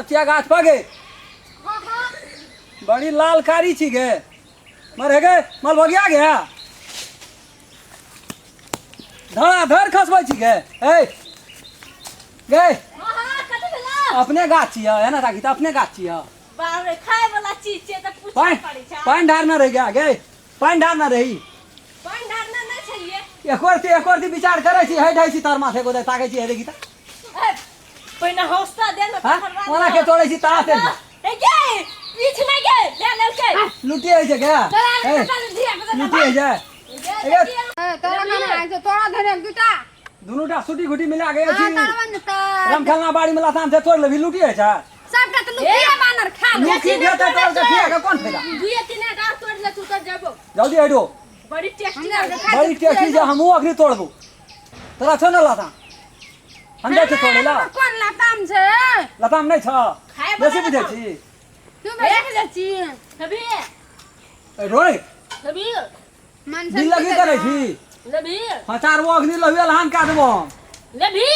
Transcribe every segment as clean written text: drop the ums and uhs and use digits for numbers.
सब छिया गाछ पर गे। बड़ी लाल कारी छी गे। मर हे गे, मल भगिया गया। धड़ा धड़ खसबै छी गे। ए गे। हाँ, कथी भेला? अपने गाछ छियै, एना राखी तऽ अपने गाछ छियै। बाप रे, खाय वाला चीज छै तऽ पूछे पानि पड़ै छै। पानि ढारने रहि गया गे, पानि ढारने रही। पानि ढारने नहि छलियै। एको रति विचार करै छी, हटि हइ छी तार माथे गोदे ताकै छी, हे देखी तऽ। ए, पहिने हौसला दे ने हाँ? तकर बाद ओना के तोड़ै छी तारा से। ए गे, पीछ नहि गे, ले ले के। लुटी होइ छै गे। तोरा ए, निकाल धिया पुता लुटी होइ छै। गे, ए, देखिए। ए, तोरा खाना आइ छौ, तोरा धरे दूटा। दुनूटा सुटी घुटी मिला के हाँ, अथी तोरा बन तऽ। रामखेलना बाड़ी में लताम से तोड़ लेबही, लुटी होइ छै। सबटा तऽ लुकिया बानर खा ले। लुकी भेटै तोड़ के खिया के कोन फायदा? दुइये तीन टा तोड़ ले तू तऽ जेबो। जल्दी हटो। बड़ी टेस्टी हमरा लागै खाइ बड़ी टेस्टी छै, हमहूँ अखनी तोड़बो। तोरा छौ ने लताम? हम जाइ छियौ तोड़ै ला। कोन लताम छै? लताम नहि छौ? खाय बला बेसी बुझै लताम। छी? तू बेसी बुझै छी? लेबही? ए, रोय। लेबही? मन दिल लगी करै छी? लेबही? हाँ, चार गो अखनी लहुए लहान काट देबो हम। लेबही?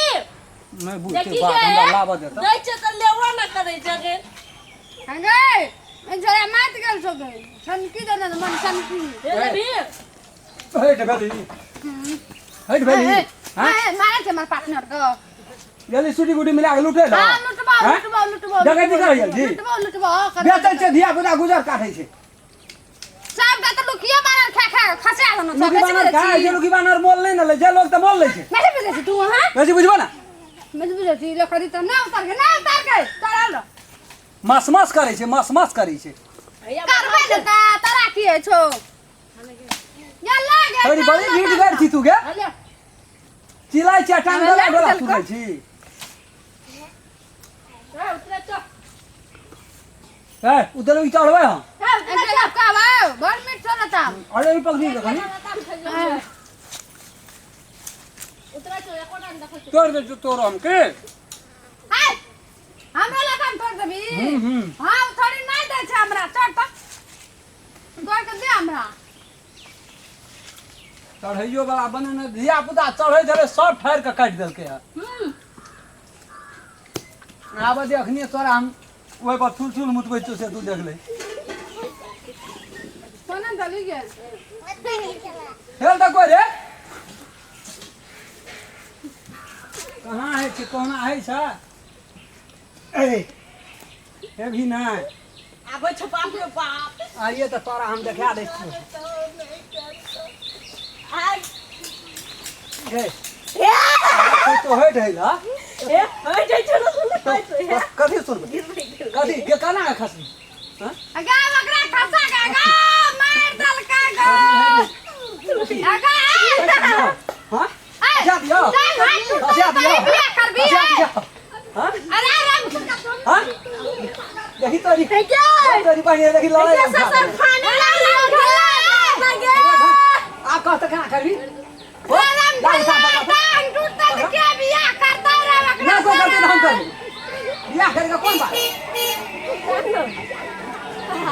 नहि बुझ देखी के बात गे, हमरा लाबऽ दे तऽ। दै छै तऽ लेबो न करै छै गे। गै, छोरा मात गेल छौ गै। सनकी देने मन सनकी। हे लेबही? हटि भेली। हटि भेली। हाँ? मारे छै हमर पार्टनर के। गेली सुटी गुटी मिला के लुटे ला। हां, लुटबो। हाँ? लुटबो लुटबो। डकैती करै गेल छी? लुटबो लुटबो। बेचै छै धिया पुता गुजर काटै छै। सब के तऽ लुकिया बानर खा खा खसा देलहुँ सब। लुकी बानर खाय छै, लुकी बानर मोल नहि ने लै छै, लोग तऽ मोल लै छै। बेसी बुझै छी तू? हां, बेसी बुझबो ना। बेसी बुझै छी। ले खरी तऽ ना उतार के, ना उतार के चढ़ल। मस मस करै छै, मस मस करै छै। करबै ने तऽ तोरा की होइ छौ? या लागे। थोड़ी बड़ी भीड़ गड़ छी तू गे। चिल्लाइ छी, टांग डोला डोला सुनै छी। ए, उधर ई चढ़बै हम। बड़ मीठ छौ लताम। अरे, ई पकड़ी के कनी तोड़ दे तोड़ हम के। हाय, हमरा लताम तोड़ देबी? हम्म। हाँ, थोड़ी नहीं दै छै हमरा। चढ़ तऽ, तोड़ के दे हमरा। चढ़ैयो वाला बनेने धिया पुता चढ़ै छलै, सब ठारि के काटि देलकै हँ। आब दे, अखनी तोरा हम ओहि पर थुल थुल मुतबै छियौ से तू देख ले। कोना चली गेल? हेल तऽ कोइ रे कहाँ होइ छै, कहुना होइ छै। ए हेबही नहि? आबै छौ। बाप रे बाप! आइए तऽ तोरा हम देखा दै छियौ। गे, तो हटि हइ ला। ए, हटि जाइ छौ ने। कथी सुनबै? कथी गे, केना खसबी? हाँ? अगा ओकरा खसा के, अगा मार देलका गो अगा। हाँ? खसा दियौ, खसा दियौ, खसा दियौ। हाँ? अरे राम! हाँ? देखी तोरी, तोरी बहिनी, देखी लड़ाई। ससुर खाने आब कह तऽ केना करबी? राम टांग टूटता तऽ के बियाह करता रे ओकरा? ना कोई करते तऽ हम करबी बियाह। करके कोन बात?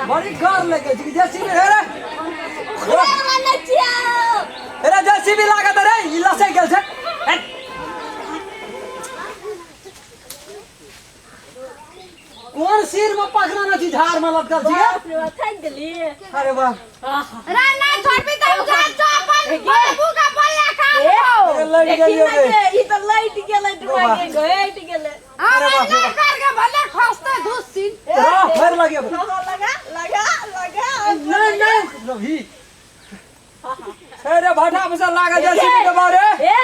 बड़ी डर लगे छै कि जेसीबी हे रे। अरे, जेसीबी लागत रे, ई लसै गेल छै। हट। कोन सिर में पकड़ना छी, झाड़ में लटकल छी? बाप रे बाप, थाकि गेली। अरे वाह! रे, नहीं छोड़बी तऽ उगा चौपन बाबू का बल्ला खा लो। अरे, लड़ि देखी गेलियो ने रे। गे, ई तऽ लैट गेलै, डुबा बाबा। के घटि गेलै। हम अरे बाप रे ना बाप। करके भले खसते धुस्सिन। रह, फेर लगे। हाँ हाँ, लगा लगा लगा। नहीं नहीं, रवि, अरे भाटा पैसा लागल जेसीबी के बारे। ए।